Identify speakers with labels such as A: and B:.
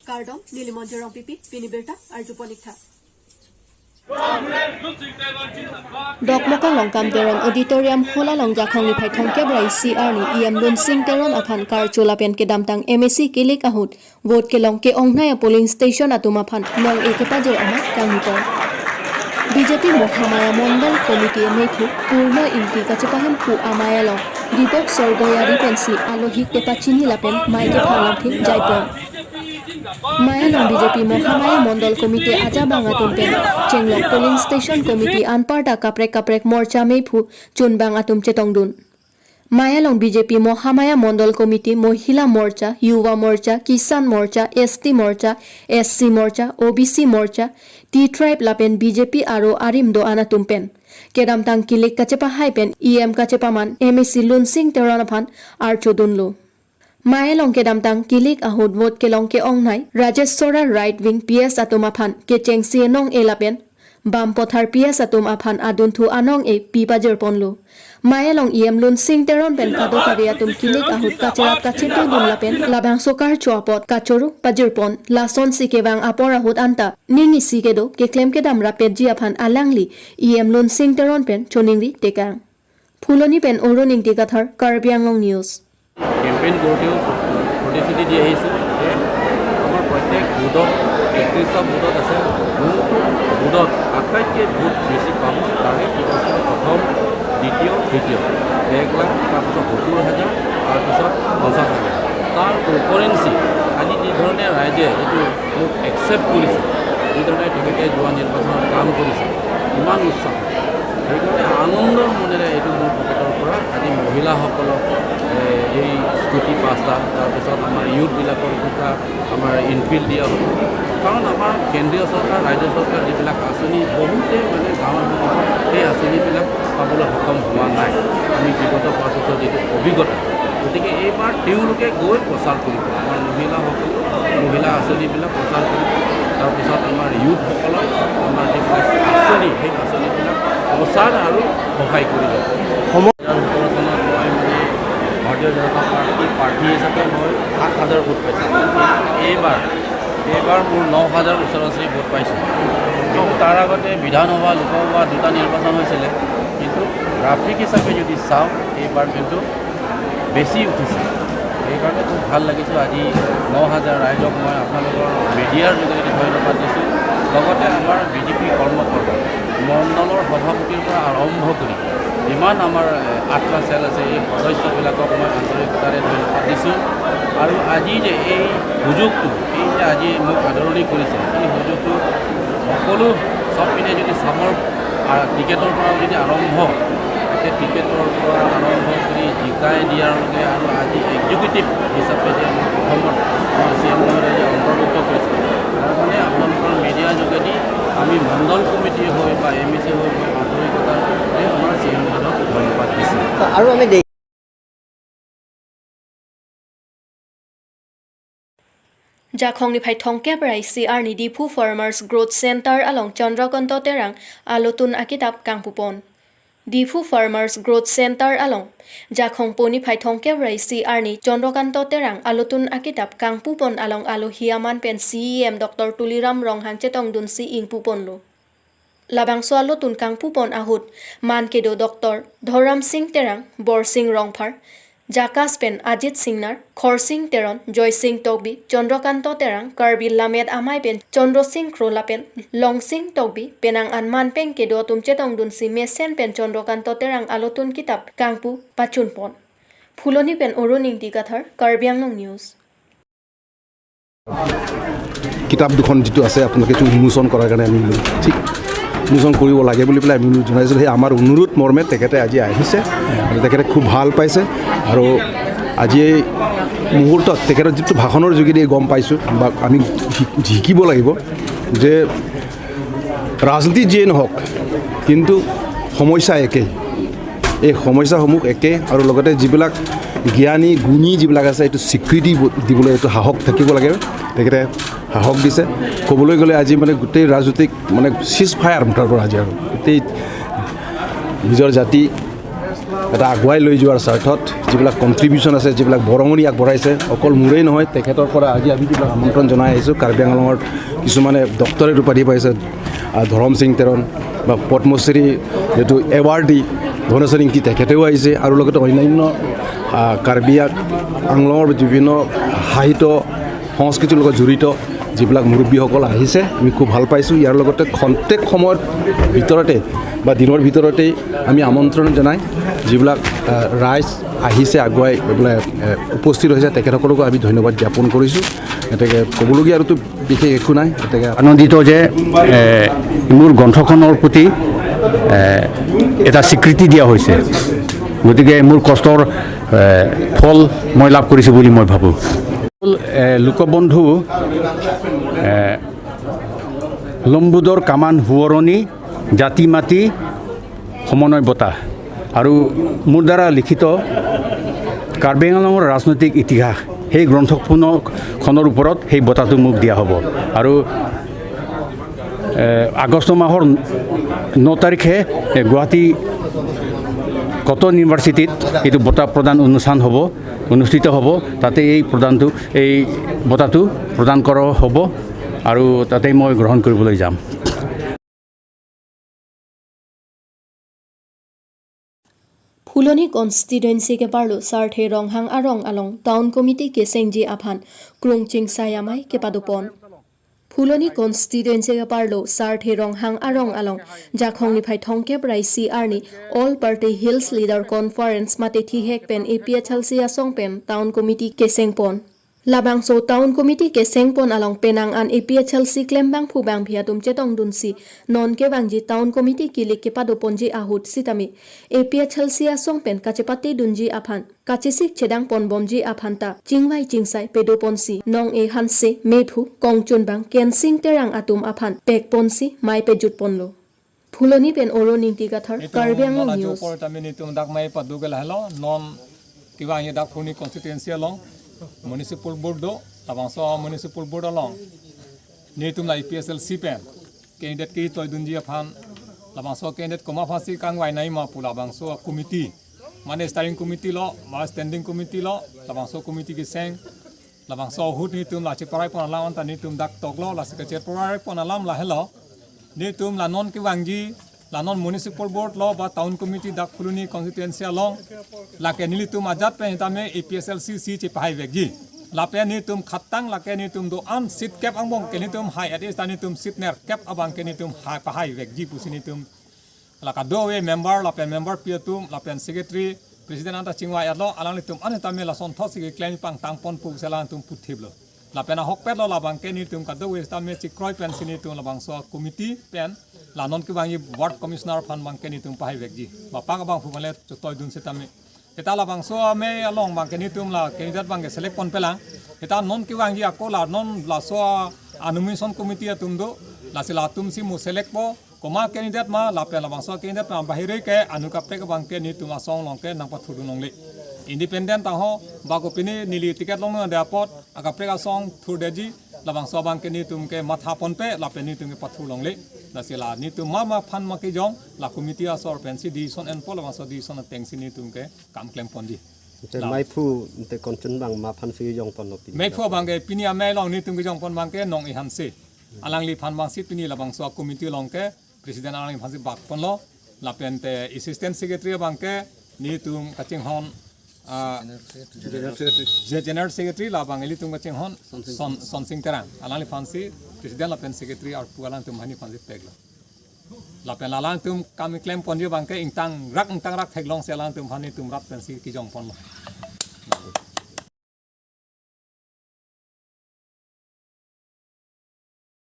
A: Kardam Nilimon Rongpipi Pinibirta Arju Ponikha Dokmoka Longkam Teron Auditorium Hola Longja Khongni Phai Thongke Brai CR ni EM Lunsing Teron Aphan Kar Cholapen ke Damtang MAC Kilik Ahut Vote ke Long ke Ongnaya Polling Station Atuma Phan Nong Eke Pajer Ama Kangipon BJP Mahamaya Mondal Committee Mekhu Purna Ingti Kachepahem Phu Amayalong Deepak Swargoyari Pensi Alohik Tepachini Lapen Maike Phalangthi Jaipon Mayalong BJP Mahamaya Mondal Committee Aja Bangatum Pen Chenglok Polling Station Committee Anparta Kaprek Kaprek Morcha Meiphu Chunbang Atum Chetongdun Mayalong BJP Mahamaya Mondal Committee Mohila Morcha Yuva Morcha Kisan Morcha ST Morcha SC Morcha OBC Morcha Tea Tribe Lapen BJP Aro Arimdo Anatumpen Kedamtang Kilik Kachepa Haipen EM Kachepaman MAC Lunsing Teranaphan Archodunlo Mayalong Kedamtang Kilik Ahud Vote Kelong Ke Ongnai Rajeswara Right Wing PS Atumaphan Ke Chengsi Nong Elapen Bampothar PS Atum Aphan Adunthu Anong E Pipajer Ponlo Mayalong EM Lunsing Teron Pen Kado Kaviatum Kilik Ahud Kacherat Kachetu Dunlapen Labang Sokar Chuapot Kachoru Pajirpon Lason Sikewang Apor Ahud Anta Ningi Sikedo Keklem Kedam Rapet Jiaphan Alangli EM Lunsing Teron Pen Choningri Tekang Phuloni Pen Oroning Tikathar Karbi Anglong News
B: campaign কৰোঁতেও প্ৰতিশ্ৰুতি দি আহিছোঁ যে আমাৰ প্ৰত্যেক বুথত 31টা বুথত আছে, কোনটো বুথত আটাইতকৈ vote বেছি পাব তাৰে প্ৰথম, দ্বিতীয়, তৃতীয় 1 লাখ, তাৰপিছত 70,000, তাৰপিছত 50,000। তাৰ উপৰেঞ্চি আজি যিধৰণে ৰাইজে এইটো মোক একচেপ্ট কৰিছে, যিধৰণে তেখেতে যোৱা নিৰ্বাচনত কাম কৰিছে, ইমান উৎসাহ, সেইকাৰণে আনন্দৰ মনেৰে এইটো মোৰ পকেটৰ পৰা আজি মহিলাসকলক এই স্কুটি 5টা, তাৰপিছত আমাৰ ইউথবিলাকৰ 2টা আমাৰ ইনফিল দিয়া হ'ব। কাৰণ আমাৰ কেন্দ্ৰীয় চৰকাৰ, ৰাজ্য চৰকাৰ যিবিলাক আঁচনি, বহুতে মানে গাঁৱসমূহত সেই আঁচনিবিলাক পাবলৈ সক্ষম হোৱা নাই। আমি বিগত 5 বছৰ যিটো অভিজ্ঞতা, গতিকে এইবাৰ তেওঁলোকে গৈ প্ৰচাৰ কৰিব, আমাৰ মহিলাসকলেও মহিলা আঁচনিবিলাক প্ৰচাৰ কৰিব, তাৰপিছত আমাৰ ইউথসকলক আমাৰ যিবিলাক আঁচনি, সেই আঁচনিবিলাক প্ৰচাৰ আৰু সহায় কৰিব। 2017 চনত মই মানে ভাৰতীয় জনতা পাৰ্টীৰ প্ৰাৰ্থী হিচাপে মই 7,000 ভোট পাইছিলোঁ। এইবাৰ মোৰ 9,000 ওচৰা ওচৰি ভোট পাইছোঁ। কিন্তু তাৰ আগতে বিধানসভা, লোকসভা 2টা নিৰ্বাচন হৈছিলে, কিন্তু গ্ৰাফিক হিচাপে যদি চাওঁ এইবাৰ কিন্তু বেছি উঠিছে। সেইকাৰণে খুব ভাল লাগিছোঁ। আজি 9,000 ৰাইজক মই আপোনালোকৰ মিডিয়াৰ যোগেদি ধন্যবাদ দিছোঁ। লগতে আমাৰ বিজেপি কৰ্মকৰ্তা মণ্ডলৰ সভাপতিৰ পৰা আৰম্ভ কৰি যিমান আমাৰ 8টা চেল আছে, এই সদস্যবিলাকক মই আন্তৰিকতাৰে ধন্যবাদ দিছোঁ। আৰু আজি যে এই সুযোগটো, এই যে আজি মোক আদৰণি কৰিছে, এই সুযোগটো সকলো চব পিনে যদি চাবৰ টিকেটৰ পৰাও যদি আৰম্ভ, এতিয়া টিকেটৰ পৰা আৰম্ভ কৰি জিকাই দিয়াৰলৈকে আৰু আজি এক্সিকিউটিভ হিচাপে যে আমাৰ অসমত আমাৰ চি এম মহোদয়ে যে অন্তৰ্ভুক্ত কৰিছে, তাৰ কাৰণে আপোনালোকৰ মিডিয়াৰ যোগেদি আমি মণ্ডল কমিটি হৈ বা এম ই চি হৈ মই আন্তৰিকতাৰে আমাৰ চি এম মহোদয়ক ধন্যবাদ দিছোঁ।
C: আৰু আমি
A: Jakhongni phai thongke brai CR ni Diphu Farmers Growth Center along Chandrakanta Terang alotun akitap kangpupon Diphu Farmers Growth Center along Jakhong poni phai thongke brai CR ni Chandrakanta Terang alotun akitap kangpupon along alo hiaman pen CEM Dr. Tuliram Ronghang chetong dun si ingpupon lo Labangso alotun kangpupon ahut mankedo Dr. Dhoram Singh Terang Borsing Rongphar Jakas pen Ajit Singnar Khorsing Teron Joysing Tokbi Chandrakanta Terang Karbi Lamed Amai pen Chandrasing Krolapen Longsing Tokbi Penang Anman Peng Kedo Tum Chetong Dunsi Mesen pen Chandrakanta Terang alotun kitap Kangpu Pachunpon Phuloni pen Aruning Tikathar Karbi Anglong News.
D: কিতাপ দুখন যিটো আছে আপোনালোকে এইটো উন্মোচন কৰাৰ কাৰণে আমি ঠিক উন্মোচন কৰিব লাগে বুলি পেলাই আমি অনুৰোধ জনাইছিলোঁ। সেই আমাৰ অনুৰোধ মৰ্মে তেখেতে আজি আহিছে আৰু তেখেতে খুব ভাল পাইছে। আৰু আজি এই মুহূৰ্তত তেখেতৰ যিটো ভাষণৰ যোগেদি গম পাইছোঁ বা আমি শিকিব লাগিব যে ৰাজনীতি যিয়ে নহওক কিন্তু সমস্যা একেই, এই সমস্যাসমূহ একেই। আৰু লগতে যিবিলাক জ্ঞানী গুণী যিবিলাক আছে এইটো স্বীকৃতি দিবলৈ এইটো সাহস থাকিব লাগে, তেখেতে সাহস দিছে। ক'বলৈ গ'লে আজি মানে গোটেই ৰাজনৈতিক মানে চিজ ফায়াৰ মুঠৰ পৰা আজি আৰু গোটেই নিজৰ জাতি এটা আগুৱাই লৈ যোৱাৰ স্বাৰ্থত যিবিলাক কণ্ট্ৰিবিউশ্যন আছে, যিবিলাক বৰঙণি আগবঢ়াইছে, অকল মোৰেই নহয়, তেখেতৰ পৰা আজি আমি যিবিলাক আমন্ত্ৰণ জনাই আহিছোঁ, কাৰ্বি আংলঙত কিছুমানে ডক্টৰেট উপাধি পাইছে, ধৰম সিং তেৰণ বা পদ্মশ্ৰী যিটো এৱাৰ্ডি ধনেশ্বৰ ইংতি তেখেতেও আহিছে, আৰু লগতে অন্যান্য কাৰ্বি আংলঙৰ বিভিন্ন সাহিত্য সংস্কৃতিৰ লগত জড়িত যিবিলাক মুৰব্বীসকল আহিছে, আমি খুব ভাল পাইছোঁ। ইয়াৰ লগতে খন্তেক সময়ৰ ভিতৰতে বা দিনৰ ভিতৰতেই আমি আমন্ত্ৰণ জনাই যিবিলাক ৰাইজ আহিছে, আগুৱাই বোলে উপস্থিত হৈছে, তেখেতসকলকো আমি ধন্যবাদ জ্ঞাপন কৰিছোঁ। গতিকে ক'বলগীয়া আৰুতো বিশেষ একো নাই। গতিকে
C: আনন্দিত যে মোৰ গ্ৰন্থখনৰ প্ৰতি এটা স্বীকৃতি দিয়া হৈছে, গতিকে মোৰ কষ্টৰ ফল মই লাভ কৰিছোঁ বুলি মই ভাবোঁ। লোকবন্ধু লম্বুদৰ কামান সোঁৱৰণি জাতি মাটি সমন্বয় বঁটা আৰু মোৰ দ্বাৰা লিখিত কাৰ্বি আংলঙৰ ৰাজনৈতিক ইতিহাস সেই গ্ৰন্থখনৰ ওপৰত সেই বঁটাটো মোক দিয়া হ'ব। আৰু আগষ্ট মাহৰ 9 তাৰিখে গুৱাহাটী কটন ইউনিভাৰ্চিটিত এইটো বঁটা প্ৰদান অনুষ্ঠান হ'ব, অনুষ্ঠিত হ'ব। তাতে এই বঁটাটো প্ৰদান কৰা হ'ব আৰু তাতে মই গ্ৰহণ কৰিবলৈ যাম।
A: Phuloni constituency ke parlo sarthe ronghang arong along town committee ke sengji aphan krungching sayamai ke padupon. Phuloni constituency ke parlo sarthe ronghang arong along jakhong ni phai thongke prai CR ni all party hills leader conference mate thi hek pen APHLC asong pen town committee ke sengpon. Labangso town committee ke sengpon along penang an APHLC klembang phubang phiatum chetong dunsi non ke wangji town committee kilik ke padoponji ahut sitami APHLC asong pen kachepati dunji aphan kachisik chedang ponbomji aphanta chingwai chingsai pedoponsi nong e hanse mephu kongchun bang kensing terang atum aphan pek ponsi mai pejut ponlo. Phuloni pen oro ningti gathar Karbi Anglong News.
E: Municipal board do labangso municipal board along ni tum la IPSL CPM candidate ki toy dunji aphan labangso candidate koma phasi kangwai nai ma pu labangso committee mane steering committee lo ma standing committee lo labangso committee ki seng labangso hut ni tum la chiparai pon alam ta ni tum dak tok lo la sikachet porai pon alam la helo ni tum la non ki wangji la non municipal board lo ba town committee dak phuluni constituency along la ke nili tum ajat pe hitame APSLC C che pahai vegji la pe ni tum khatang la ke ni tum do an sit cap angbong ke ni tum hai at is tani tum sit ner cap abang ke ni tum hai pahai vegji pusini tum la ka do we member la pe member pi tum la pen secretary president anta chingwa yatlo alang ni tum an hitame la son thos ki claim pang tang pon pu sela tum puthiblo la pena hok pet lo la bang ke ni tum ka do we tame chi kroi pen sini tum la bang so committee pen la non ki bang ward commissioner phan bang ke ni tum pahai vegji ba pa bang fu male toy dun se tame eta la bang so me along bang ke ni tum la candidate bang ke select pon pelang eta non ki bang gi akko la non la so nomination committee tum do la se la tum si mu select po koma candidate ma la pe la bang so candidate ma bahire ke anuka pe bang ke ni tum asong long ke nang pa thu dun long le independent ta ho ba ko pini nili ticket long na de apot aga prega song thur deji la bang so bang ke ni tum ke matha pon pe la pe ni tum ke pathu long le la se la ni tum ma ma phan ma ke jong la committee asor pensi decision en pol bang so decision teng si ni tum ke kam claim pon di
F: te mai phu te konchun bang ma phan si jong pon no pin
E: mai phu bang ke pini a mai long ni tum ke jong pon bang ke nong i han se alang li phan bang si pini la bang so committee long ke president alang li phan si bak pon lo la pen te assistant secretary bang ke ni tum kaching hon general secretary la bang eli tum kaching hon son sing terang alang li phan si president la pen secretary ar pu alang tum hani phan si pek lo la pen alang tum kami claim pon bang ke ingtang rak thek long se alang tum hani tum rat pen si ki jong pon lo.